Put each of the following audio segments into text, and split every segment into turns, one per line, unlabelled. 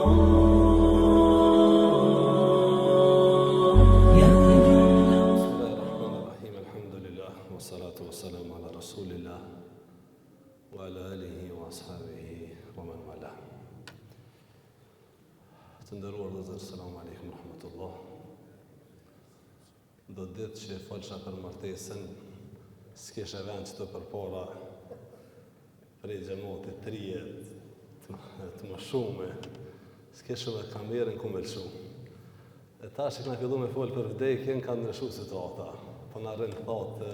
Bismillahirrahmanirrahim. Alhamdulillah wassalatu wassalamu ala rasulillah wa ala alihi wa ashabihi wa man wala. Të nderuar vëllezër, selamu alaikum rahmatullah. Do ditë që folsha për martesën, s'kishe vend qëtu përpara prej xhematit të ri e të, të moshume, s'kishe edhe kamerën ku me lëshu. E tash që kena fillu me folë për vdekjen, ka ndryshu situata. Po na rrin thatë,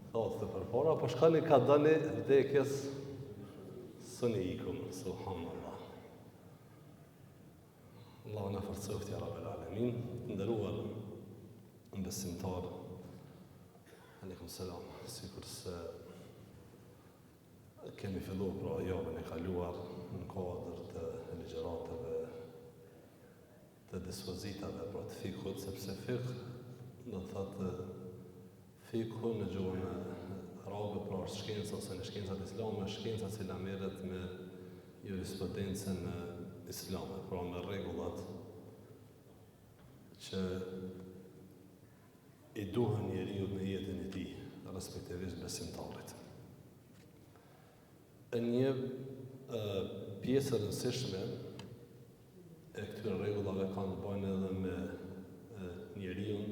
thatë të përpara, po shkoni ka doni vdekjes, s'un i ikum, subhanallah. Allahu na forcoftë ja Rabbel Alemin, të nderuar besimtarë. Aleikum selam. Sikurse kemi fillu pra javën e kaluar në kuadër të ligjëratave të dispozitave pra të fikhut, sepse fikh do të thotë Fikhu në gjuhën arabe pra është shkenca ose në shkencat islame, është shkenca e cila merret me jurisprudencën islame, pra me rregullat që i duhen njeriut në jetën e tij, respektivisht besimtarit. E një e, pjesë e rëndësishme e këtyre rregullave kanë të bëjnë edhe me njeriun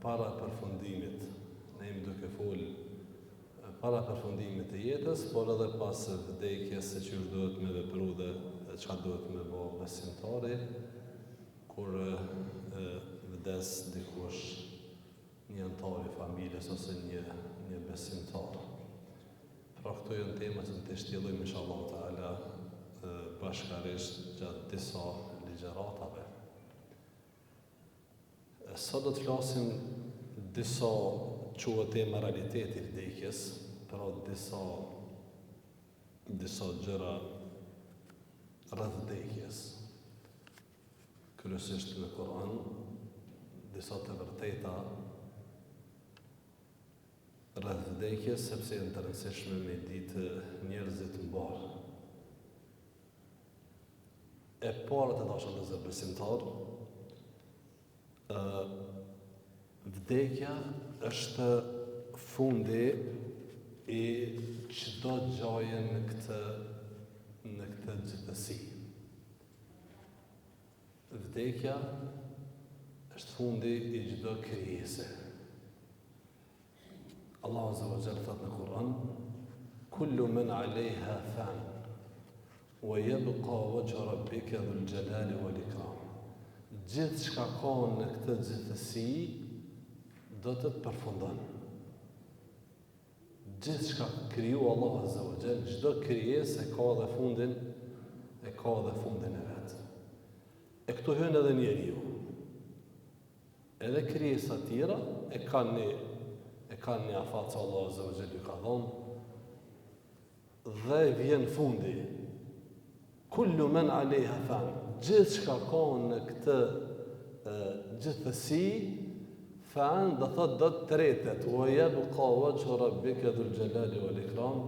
para përfundimit. Ne jemi duke fol para përfundimit të jetës, por edhe pas vdekjes se qysh duhet me vepru dhe çka duhet me bo besimtari kur vdes dikush një anëtar i familjes ose një një besimtar. Pra këto janë tema që do t'i shtjellojmë inshallah teala bashkarisht gjatë disa ligjëratave. Sot do të flasim disa quhet tema realiteti i vdekjes, pra disa disa gjëra rreth vdekjes. Kryesisht në Kur'an, disa të vërteta rreth vdekjes, sepse janë të rëndësishme me ditë njerëzit mbarë. E para të dashur vëllezër besimtarë, ë vdekja është fundi i çdo gjaje në këtë në këtë gjithësi. Vdekja është fundi i çdo krijese. Allahu Azza wa Jall thotë në Kur'an: "Kullu men 'alejha fan wa yabqa wajhu rabbika dhul jalali wal ikram." Gjithçka ka në këtë gjithësi do të përfundon. Gjithçka kriju Allahu Azza wa Jall, çdo krijesë e ka dhe fundin, e ka dhe fundin e vet. E këtu hyn edhe njeriu. Edhe krijesat tjera e kanë një e kanë një afat që Allahu Azza wa Jall ju ka dhonë dhe vjen fundi. Kullu men alejha fan, gjithçka ka në këtë gjithësi, fan do thotë do të tretet, wa yabqa wajhu rabbika dhul jalali wal ikram,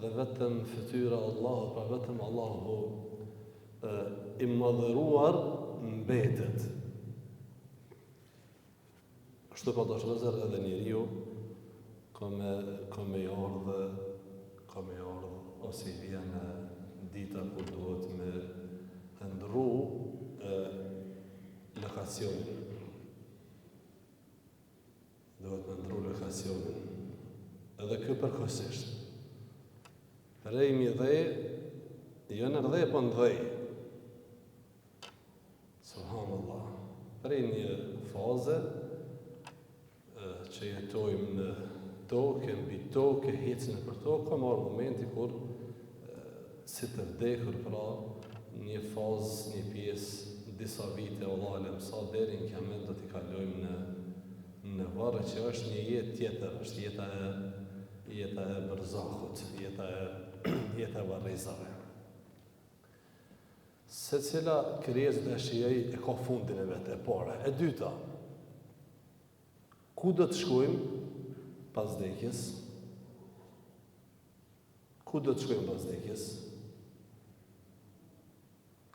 dhe vetëm fytyra e Allahut, pra vetëm Allahu i madhëruar mbetet. Kështu pra të dashur vëllezër edhe njeriu ka me, ka me i ardhë, ka me i ardhë, ose i vjen dita kur duhet me ndrru e, lokacionin. Duhet me ndrru lokacionin. Edhe kjo përkohësisht. Prej mi dhe, jo në dhe, po në dhe. Subhanallah. Prej një faze që jetojmë në tokë, mbi tokë, ecim nëpër tokë, ka me ardhë momenti kur si të vdekur pra një fazë, një pjesë, disa vite, Allahu alem sa deri në kiamet do t'i kalojmë në në varr që është një jetë tjetër, është jeta e jeta e berzahut, jeta e jeta e varrezave. Secila krijesë do e shijojë e ka fundin e vet, e para. E dyta, ku do të shkojmë pas vdekjes? Ku do të shkojmë pas vdekjes?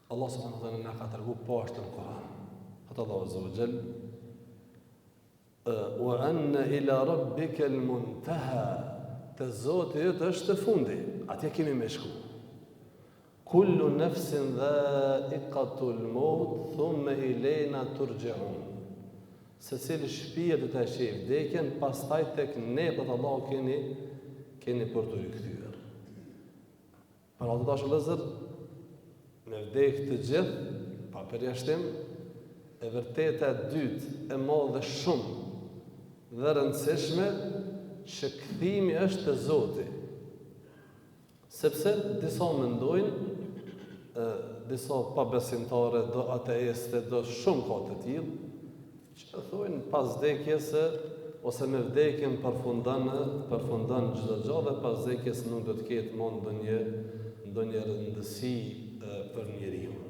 Allah subhanahu wa taala na ka tregu po ashtu në Kur'an. Thotë Allahu azza wa jall wa anna ila rabbika al-muntaha te Zoti yt është fundi, atje kemi me shku. Kullu nefsin dha'iqatul maut thumma ilayna turja'un. Secili shpirt do ta shijojë vdekjen, pastaj tek ne thotë Allahu keni keni për t'u rikthyer. Pra të dashur vëllezër, me vdek të gjithë, pa përjashtim, e vërteta e dytë e madhe shumë dhe rëndësishme që kthimi është te Zoti. Sepse disa mendojnë, e, disa pabesimtare, do ateiste, do shumë ka të tillë, Që thojnë pas vdekjes ose me vdekjen përfundon përfundon çdo gjë dhe pas vdekjes nuk do të ketë më ndonjë ndonjë rëndësi për njeriun.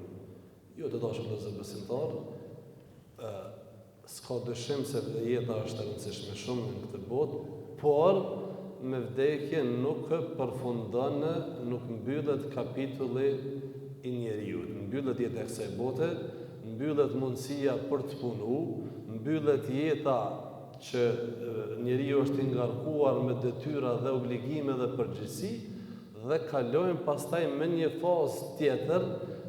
Jo të dashur vëllezër besimtar, ë s'ka dyshim se jeta është e rëndësishme shumë në këtë botë, por me vdekje nuk përfundon, nuk mbyllet kapitulli i njeriut. Mbyllet jeta e kësaj bote, mbyllet mundësia për të punu, mbyllet jeta që njeriu është i ngarkuar me detyra dhe obligime dhe përgjegjësi dhe kalojmë pastaj me një fazë tjetër,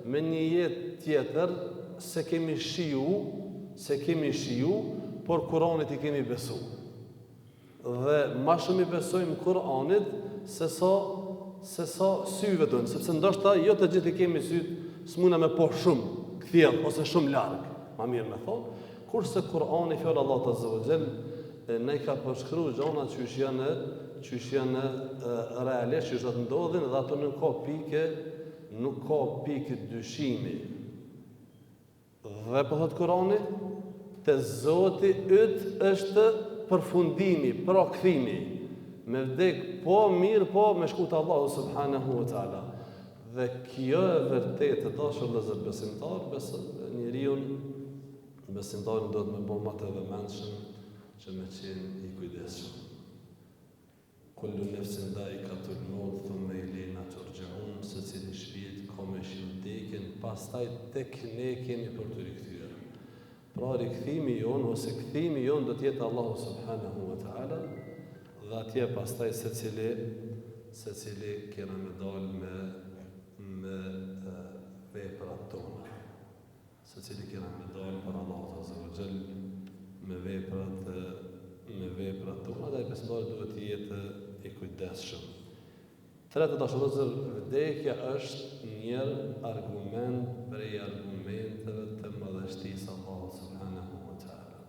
me një jetë tjetër, s'e kemi shiju, s'e kemi shiju, por Kuranit i kemi besu. Dhe ma shumë i besojmë Kur'anit se sa se sa syve tonë, sepse ndoshta jo të gjithë i kemi sytë, s'muna me pa shumë kthjell ose shumë larg, ma mirë me thonë, kurse Kur'ani fjala e Allahut azza wa jall na i ka përshkru gjanat qysh janë qysh janë realisht qysh do të ndodhin dhe ato nuk ka pikë nuk ka pikë dyshimi. Dhe po thotë Kurani, te Zoti yt është përfundimi, pra kthimi. Me vdek po mirë po me shku te Allahu subhanahu wa taala. Dhe kjo e vërtetë të dashur vëllezër besimtar, besë njeriun besimtarin duhet me bo ma të vëmendshëm që me qenë i kujdesshëm. Kullu nefsin dhaikatul maut thumma ilejna turxheun, secili shpirt ka me shiju vdekjen, pastaj tek ne keni për t'u rikthyer. Pra rikthimi jonë ose kthimi jonë do të jetë Allahu subhanahu wa taala dhe atje pastaj secili secili kena me dal me me veprat tona. Secili kena me dalë para Allahut Azza wa Jall me veprat me veprat tona dhe besimtari duhet të jetë i kujdesshëm. Tre të dashur vëllezër, vdekja është një argument prej argumenteve të madhështisë së Allahut subhanahu wa taala.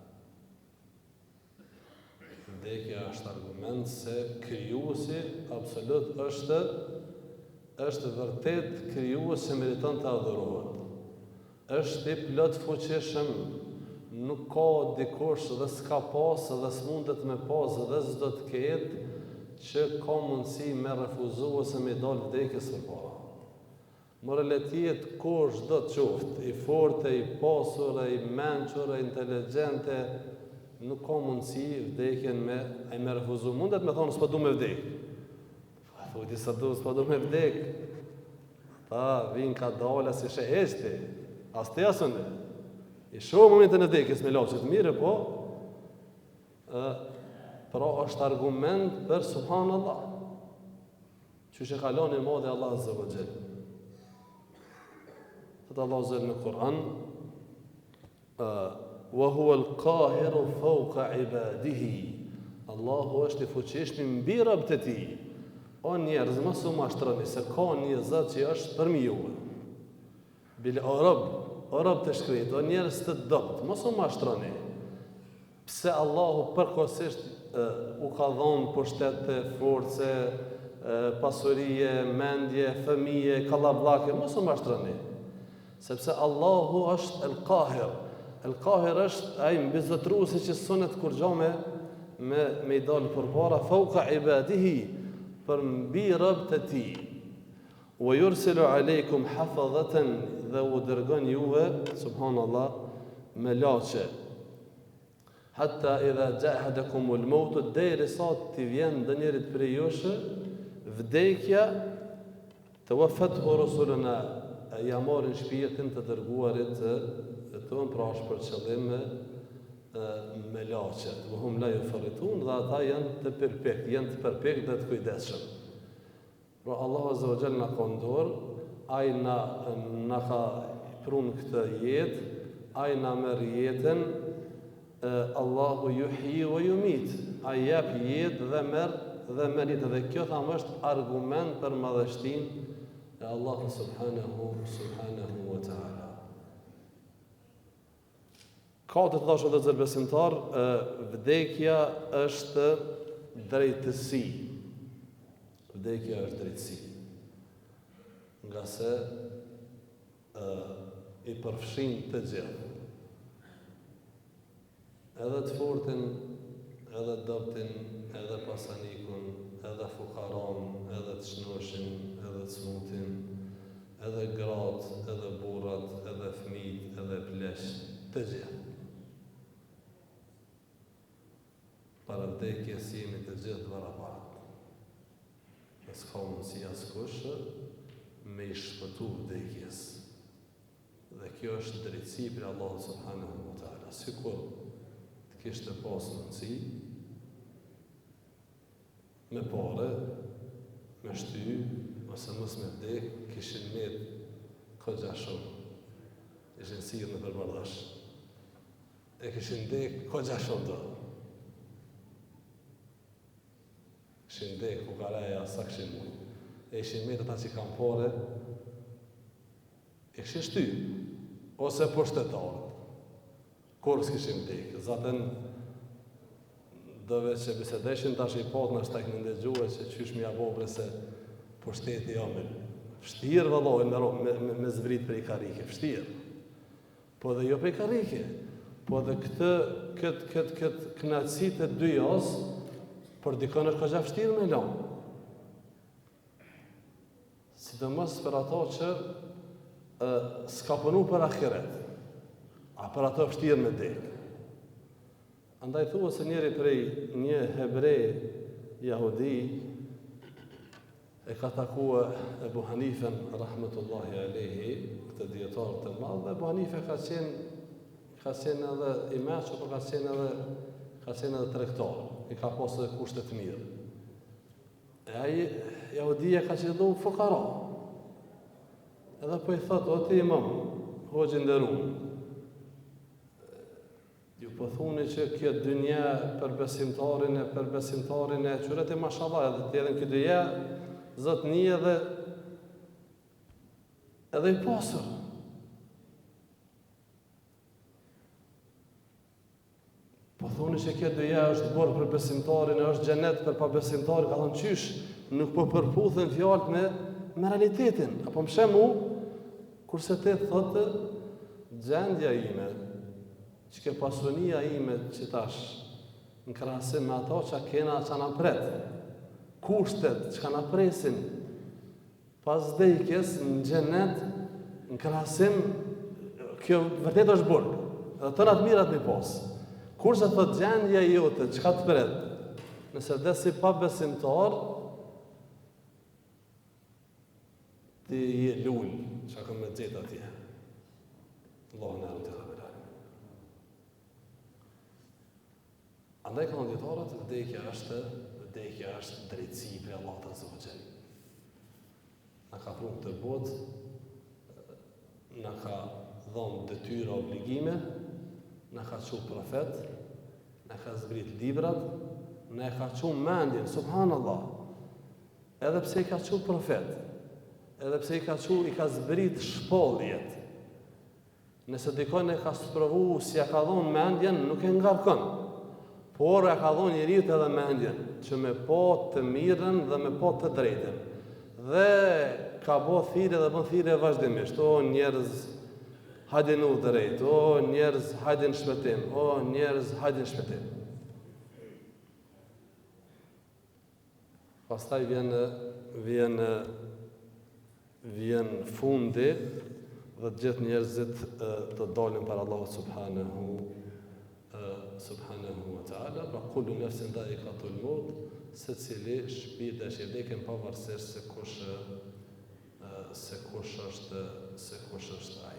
Vdekja është argument se krijuesi absolut është është vërtet krijues që meriton të adhurohet. Është i plotfuqishëm, nuk ka dikush dhe s'ka pas dhe s'mundet me pas dhe s'do të ketë që ka mundësi me refuzu ose me i dalë vdekjes përpara. More le të jetë kushdo qoftë, i fortë e i pasur e i mençur e inteligjent e nuk ka mundësi vdekjen me ai me refuzu. Mundet me thonë s'po du me vdek. Po thuj ti sa du s'po du me vdek. Ata vijnë kadale s'i sheh hiç ti. As ti as unë. I shoh momentin e vdekjes me laqet mirë, po ë pra është argument për subhanallah. Qysh e ka lënë i madhi Allah Azza wa Jall. Thotë Allah Azza në Kur'an, wa huwa al-qahiru fawqa ibadihi. Allahu është i fuqishmi mbi robët e tij. O njerëz, mos u mashtroni se ka një Zot që është përmi juve. Bile o rob, o rob të shkretë, o njerëz të dobët, mos u mashtroni. Pse Allahu përkohësisht u ka dhonë pushtet, force, pasurie, mendje, fëmije, kallabllake, mos u mashtroni. Sepse Allahu është El Kahir. El Kahir është ai mbizotëruesi që s'munet kurgjo me me me i dalë përpara fauka ibadihi përmbi robët e tij. Wa yursilu alejkum hafadhatan dhe u dërgon juve, subhanallah, melaqe. Hatta idha jaa ahadakumul maut derisa t'i vjen ndonjërit prej jush vdekja tawaffathu rusuluna. ja marrin shpirtin të dërguarit tonë, pra është për qëllim melaqet. Ve hum la juferritun dhe ata janë të përpiktë, janë të përpiktë dhe të kujdesshëm. Pra Allahu Azza wa Jall na ka n'dorë, ai na na ka pru në këtë jetë, ai na merr jetën, Allahu juhji wa jumit, ai jep jetë dhe merr dhe merr jetën dhe kjo thamë është argument për madhështinë e Allahu subhanahu subhanahu wa taala. Ka të dashur vëllezër besimtarë, vdekja është drejtësi. Vdekja është drejtësi. Ngase ë i përfshin të gjithë. Edhe të fortin, edhe të dobtin, edhe pasanikun, edhe fukaron, edhe të shnoshin, edhe të smutin, edhe gratë, edhe burrat, edhe fëmijët, edhe pleqtë, të gjithë. Para vdekjes jemi të gjithë të barabartë. Dhe s'ka mundësi askush me i shpëtu vdekjes. Dhe kjo është drejtësi prej Allahut subhanahu wa taala. Sikur të kishte pas mundësi me pare, me shty, ose mos me vdek, kishin met kogja shumë. Ishin sjellë nëpër bardash. E kishin dek kogja shumë do. Kishin dek fukaraja sa kishin mujt. E ishin met ata që kanë pare, E kishin shty, ose pushtetarët. Kurrë s'kishin vdek. Zaten, do veç që bisedeshin, tash i patë nashta e keni ndëgjue që qysh me ja bo bre se pushteti jo me. Vshtirë vëllai me, me, me, me zbrit prej karrike, vshtirë. Po edhe jo prej karrike, po edhe këtë, këtë, këtë, këtë knaqësi të dynjas, për dikon është kogja vshtirë me lanë. Sidomos për ato që e, s'ka punu për ahiret, a për ato vështirë me dek. Andaj thuhet se njëri prej një hebre jahudi e ka takua Ebu Hanifen rahmetullahi alehi, këtë dijetar të madh, dhe Ebu Hanife ka qenë ka qenë edhe i meçur, por ka qenë edhe ka qenë edhe tregtar, i ka pasur edhe kushte të mirë. E ai jahudia ka qëllu fukara. Edhe po i thotë, o ti imam, hoxhë i nderum, ju po thuni që kjo dynja për besimtarin e për besimtarin e qyre ti mashallah edhe ti edhe në këtë dynja, zotni edhe edhe i pasur. Po thoni që kjo dynja është burg për besimtarin e është xhenet për pabesimtarin, ka thonë qysh, nuk po përputhen fjalët me, me realitetin. Apo më sheh mu, kurse ti thotë, gjendja ime, që kjo pasunia ime që tash, në krahasim me ato që kena që na pret, kushtet që na presin, Pas vdekjes në xhenet, në krahasim, kjo vërtet është burg. Edhe tëna të mirat me pas. Kurse thot gjendja jote, çka të pret? Nëse vdes si pabesimtar, ti je lul, çka ka me t'gjetë atje. Allahu na rujtë e Andaj kanë thënë dijetarët, vdekja është, vdekja është drejtësi prej Allahut Azza wa Jall. Na ka pru në këtë botë, na ka dhonë detyra, obligime, na ka çu profet, na ka zbrit librat, na e ka çu mendjen, subhanallah. Edhe pse i ka çu profet, edhe pse i ka çu, i ka zbrit shpalljet, Nëse dikon e ka sprovu s'ja ka dhonë mendjen, nuk e ngarkon. Por ja ka dhonë njeriut edhe mendjen, që me pa të mirën dhe me pa të drejtën. Dhe ka bo thirrje dhe bon thirrje vazhdimisht. O njerëz, hajde në udhë drejt. O njerëz, hajde në shpëtim. O njerëz, hajde në shpëtim. Pastaj vjen vjen vjen fundi dhe të gjithë njerëzit të dalin para Allahut subhanahu subhanahu wa taala, pra kullu nefsin dhaikatul maut, secili shpirt e sheh vdekjen pavarësisht se kush se kush është. është se kush është ai.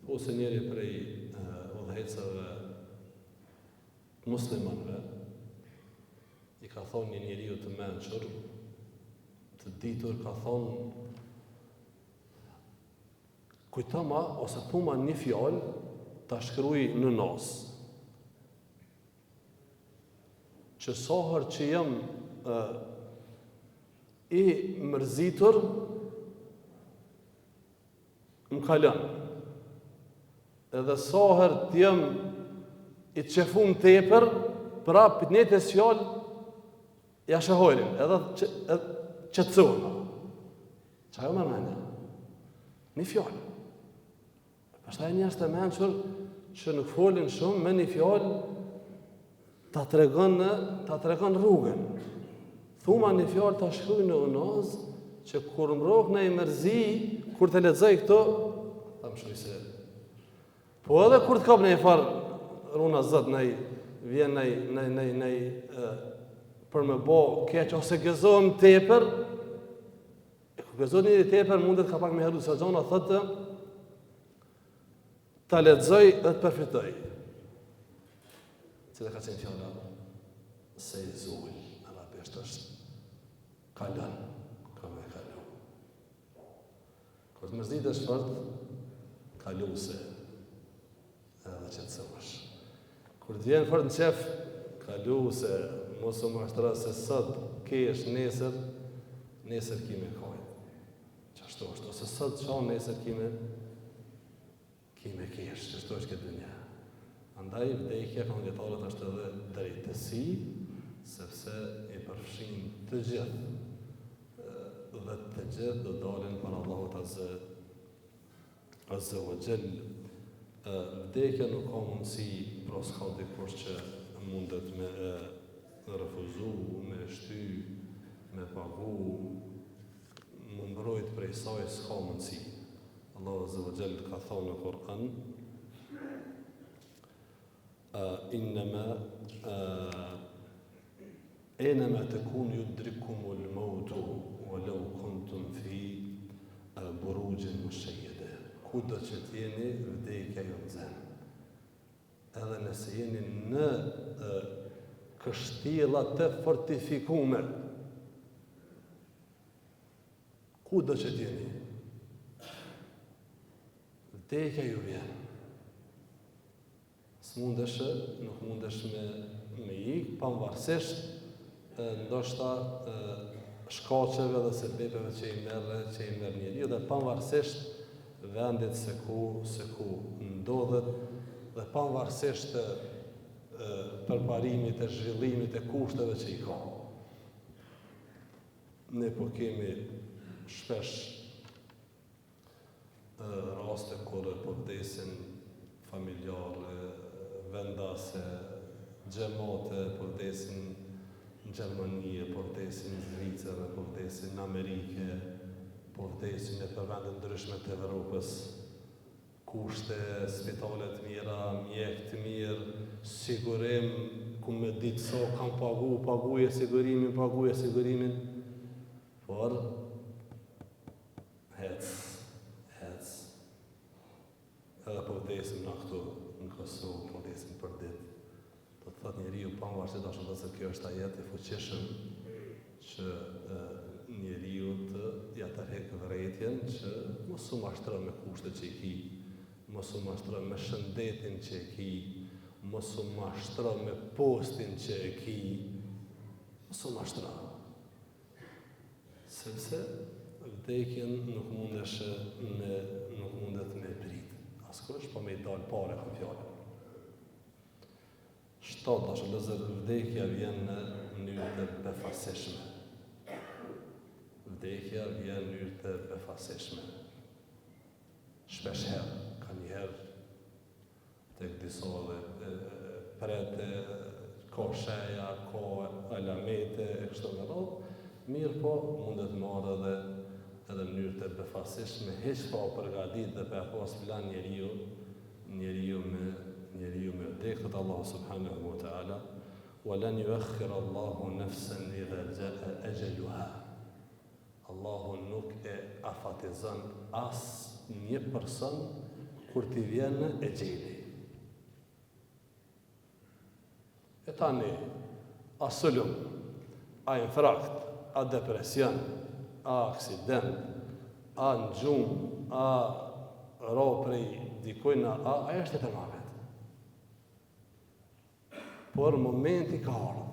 Thuhet se njëri prej udhëheqësve të muslimanëve i ka thonë një njeriu të mençur, të ditur, ka thonë kujtoma ose thuma një fjalë ta shkruj në unazë. Që sa herë që jam e, i mërzitur, më kalon. Edhe sa herë të jem i qefum tepër, prapë të njëjtës fjalë, ja sheh hajrin, edhe që, edhe qetësohem. Qajo me mene? Një fjalë. Pastaj njerëz të mençur që nuk folin shumë me një fjalë ta tregon ta tregon rrugën. Thuma një fjalë ta shkruaj në unazë që kur më rrok naj mërzi, kur të lexoj këto, ta më shkruaj se Po edhe kur të kap naj farë runa Zot naj vjen naj naj naj naj për me bo keq ose gëzohem tepër, E kur gëzohet njeri tepër, mundet ka pak me harru disa gjona, thotë ta lexoj dhe të përfitoj. Cila ka qenë fjala? Sejezul, arabisht është kalon, ka me kalu. Kur të mërzitesh fort, kaluse, Edhe qetësohesh. Kur të vjen fort në qef, kaluse, mos u mashtro se sot kesh nesër, nesër ki me kajt. Qashtu është, ose sot qan nesër ki me, ki me kesh, qashtu është kjo dynja. Andaj, vdekja, kanë dijetarët është edhe drejtësi, sepse i përfshin të gjithë, dhe të gjithë do dalin para Allahut Azze Azze wa Xhel, vdekja nuk ka mundësi, pra s'ka dikush që mundet me e refuzu, me e shty, me pagu, m'u mbrojt prej saj, s'ka mundësi. Allahu Azze wa Xhel ka thonë në Kur'an, Innema Ejnema tekunu judrikkumul mautu walau kuntum fi buruxhin musheyyede. Kudo që të jeni, vdekja ju nxen. Edhe nëse jeni në kështjella të fortifikume, kudo që të jeni, vdekja ju vjen. S'mundesh, nuk mundesh me me ik, pavarësisht ndoshta shkaqeve dhe sebepeve që i merr, që i merr njeriu dhe pavarësisht vendit se ku se ku ndodhet dhe pavarësisht përparimit e zhvillimit e kushteve që i ka. Ne po kemi shpesh raste kur po vdesin familjarë, vendase, xhemate, po vdesin në Gjermani, po vdesin në Zvicër, po vdesin në Amerikë, po vdesin nëpër vende ndryshme të Evropës. Kushte, spitale të mira, mjekë të mirë, sigurim, ku me ditë sa kam pagu, paguje sigurimin, paguje sigurimin, por Hec, hec. Edhe po vdesim na këtu në Kosovë, po vdesim për ditë. Do të thotë njeriu pavarësisht dashur vëllezër kjo është ajet i fuqishëm që e, njeriut ja tërhek vërejtjen që mos u mashtro me kushtet që i ki, mos u mashtro me shëndetin që e ki, mos u mashtro me postin që e ki, mos u mashtro. Sepse vdekjen nuk mundesh me nuk mundet me prit. Askush po me i dal para kam fjalën. Shtatë dashur vëllezër vdekja vjen në mënyrë të befasishme. Vdekja vjen në mënyrë të befasishme. Shpesh herë, ka njëherë Tek disa edhe pret e ka sheja, ka alamete e kështu me radhë, mirëpo mundet me ardhë edhe edhe në mënyrë të befasishme, hiç pa u përgatit dhe pa e pas plan njeriu, njeriu me njeriu me vdek, thotë Allahu subhanahu wa taala, wa lan yuakhir Allahu nafsan idha jaa ajaluha. Allahu nuk e afatizon asnjë person kur t'i vjen exheli. E tani, a sulm, a infarkt, a depresion, a aksident, a në gjumë, a ra prej dikujna, a, a është e të mavet. Por momenti ka ardhë.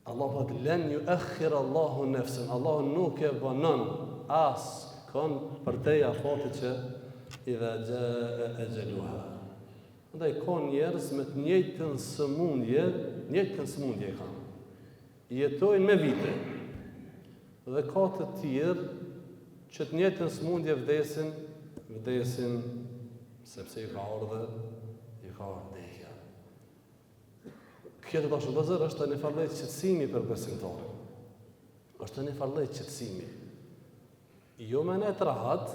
Allahu thotë len juekhir Allahu nefsen. Allahu nuk e vonon askënd përtej afatit që idha xhae exheluha. Andaj ka njerëz me të njëjtën sëmundje, njëjtën sëmundje kanë. Jetojnë me vite. Dhe ka të tjerë që të njëjtën sëmundje vdesin, vdesin sepse ju ka ardhë, ju ka ardhë vdekja. Kjo të dashur vëllezër është një farë lloj qetësimi për besimtarin. Është një farë lloj qetësimi. Jo me nejt rahat,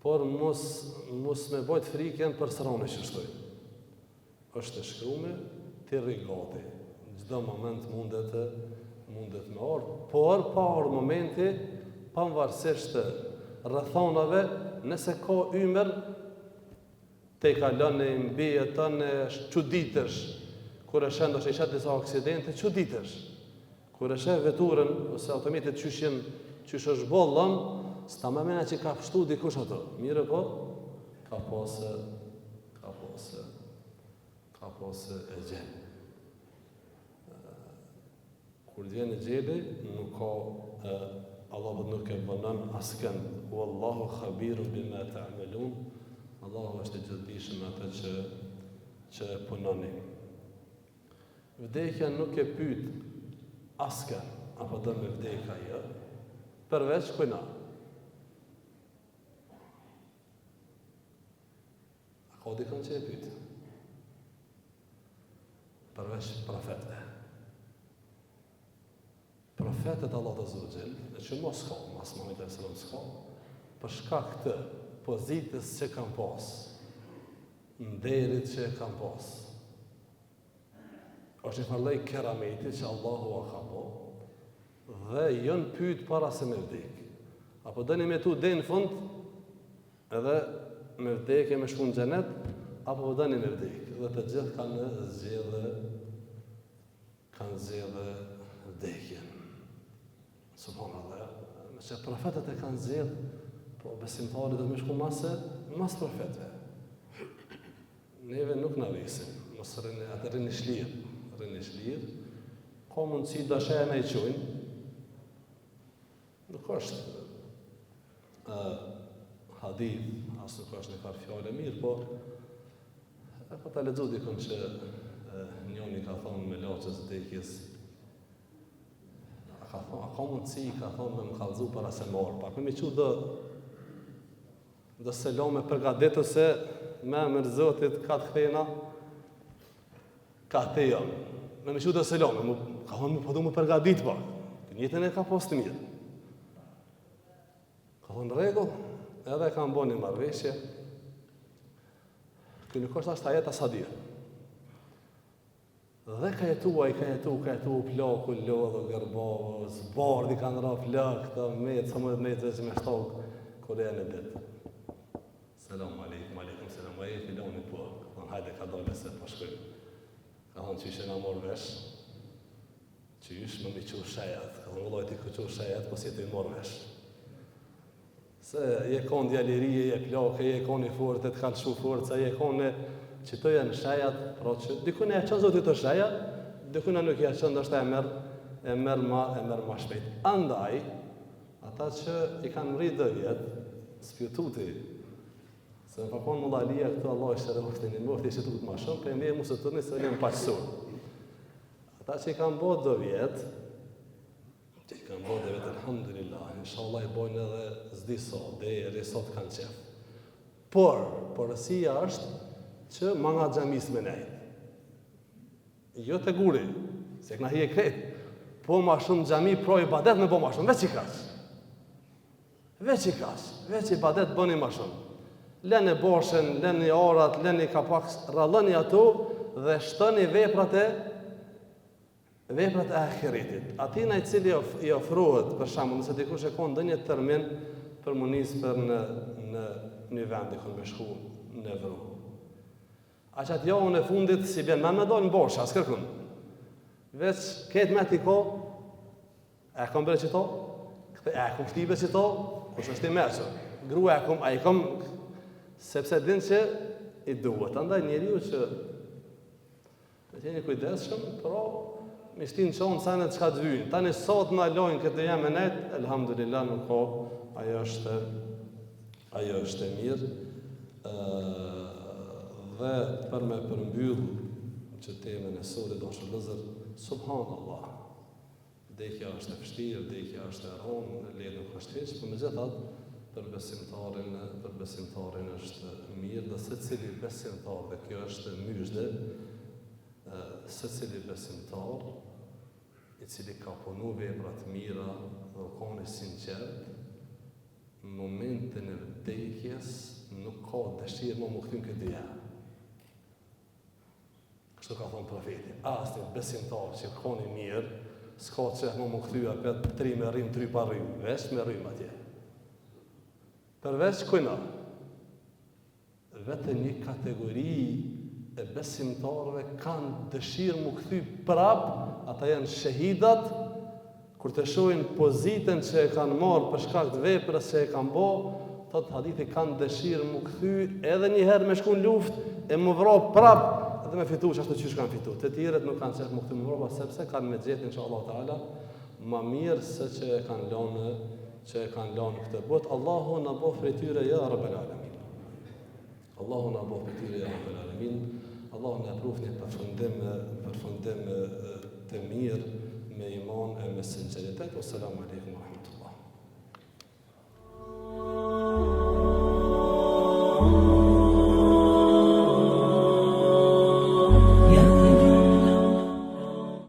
por mos, mos me bojt frikën për sëroni që shtoj. Është e shkrume, ti rri gati. Çdo moment mundet, mundet me ardhë, por pa ardhë momenti, pavarësisht rrethonave, nëse ka ymer, Tejkalon e mbijeton e çuditesh kur e sheh ndoshta i sheh disa aksidente çuditesh kur e sheh veturën ose automjetet qysh janë qysh është bo llom s'ta merr mendja që ka pshtu dikush ato mirëpo ka pasë ka pasë ka pasë exhel Kur të vjen exheli, nuk ka e, Allahu nuk e vonon askënd. Wallahu khabirun bima ta'malun. Allahu është i gjithëdijshëm me atë që që e punoni. Vdekja nuk e pyet askënd, a po do me vdek a jo, përveç kujna. A ka dikon që e pyet? Përveç profetëve. Profetët e Allahut azze ve xhel, e që mos ka, mas Muhammedit alejhi selam s'ka, për shkak të pozitës që kanë pas, nderit që kanë pas, është një farë lloj kerameti që Allahu ua ka bo, dhe janë pyet para se me vdek. A po doni me jetu deri në fund, Edhe me vdekë e me shku në xhenet, apo po doni me vdekë? Dhe të gjithë kanë zgjedhë kanë zgjedhë vdekjen. Subhanallah. Meqë profetët e kanë zgjedhë, po besimtari do me shku mas, mas profetëve. Neve nuk na vesin, mos rrini, atë rrini shlirë, rrini shlirë. Ka mundësi do sheja na i qujnë, Nuk është uh, hadith, as nuk është një farë fjale mirë, po e po ta lexu dikun që uh, njoni ka thonë melaqes vdekjes, a ka thonë, a ka mundësi, ka thonë me më kallzu para se me ardhë, pak me m'i çu do, do selame përgatitu se me emër Zotit ka të kthehna, Ka te jam. Me m'i çu do selame, më, ka thonë, më po du me përgadit pak. Të njëjtën e ka pas të mirë. Ka thonë, rregull, edhe e kanë bo një marrëveshje. Kjo nuk është as ajet as hadith. Dhe ka jetu, ai ka jetu, ka jetu, plaku, lodhë, gërbavë, zbardhi kanë ra flokë, të metë, sa më të metë, veç me shtokë, kur e në ditë. Selam aleikum, aleikum selam, a je filani po, ka thonë hajde kadale se po shkojmë. Ka thonë qysh jena marrë vesh, qysh me m'i çu shejat, ka thonë vëllai ti ke çu shejat, po s'je tu i marrë vesh. Se je konë djalë i ri, je plak, je konë i fortë, të ka lëshu forca, je konë qëto janë shejat, pra që dikun e çon Zoti të shejat, dikun e nuk ja çon, ndoshta e merr e merr ma e merr ma shpejt. Andaj, Ata që i kanë mrri do vjet, s'pju tuti, se më pakon Mulla Alia këtu Allahu e shëroftë, një moftë i që tut ma shumë, për ne mos e tutni se jam paqësor. Ata që i kanë bo do vjet, që i kanë bo do vjet, alhamdulillah, inshallah i bojnë edhe s'di sa, deri sa të kanë qef. Por, porosia është që manga xhamisë me nejtë. Jo te guri, se këna hije krejt, po ma shumë xhami, pro ibadet me bo ma shumë, veç i kaq. Veç i kaq, veç ibadet bëni ma shumë. Leni boshën, leni arat, leni kapak, rralloni ato dhe shtoni veprat e. Veprat e ahiretit. Atina i cili i ofrohet, për shembull, nëse dikush e ka ndonjë termin për m'u nis për në në një vend dikun me shku në Evropë. A qatë javën e fundit s'i bjen men me dalë në bosh, as kërkun. Veç këtë me ti ko, e kom bre qëto, këtë e kom shti bre qëto, kush është i meçur. Grua e kom, a i kom, sepse din që i duhet. Andaj njeriu që Me të jeni kujdesshëm, pro me shti në qonë senet çka të vyjnë. Tani sot na lojnë këtë dynja me nejt, elhamdulillah nuk ka, ajo është, ajo është e mirë. Ë, dhe për me përmbyll që temën e sotit, dashur vëllezër, subhanallah, Vdekja është e vështirë, vdekja është e rëndë, lehtë nuk është hiç, por megjithatë për besimtarin, për besimtarin është mirë dhe secili besimtar dhe kjo është myzhde, secili besimtar i cili ka punu vepra të mira dhe u kon i sinqert, në momentin e vdekjes nuk ka dëshirë më m'u kthy në këtë dynja. Kështu ka thonë profeti, asnjë besimtar që kon i mirë, s'ka qef më m'u kthy apet tri me rrymë, tri pa rrymë, veç me rrymë atje. Përveç kujna, vetëm një kategori e besimtarëve kanë dëshirë m'u kthy prap, ata janë shehidat, Kur të shohin pozitën që e kanë marrë për shkak të veprës që e kanë bo, thotë hadithi kanë dëshirë m'u kthy edhe një herë me shku në luftë e m'u vra prap dhe me fitu qashtu qysh kanë fitu. Të tjerët nuk kanë qef m'u kthy m'u vra sepse kanë me gjetë inshallah teala ma mirë se që e kanë lënë që e kanë lënë këtë botë. Allahu na bëftë prej tyre ja rabbel alamin. Allahu na bëftë prej tyre ja rabbel alamin. Allahu na pruftë një përfundim përfundim të mirë me iman e me sinqeritet. Wassalamu alaikum warahmatullah.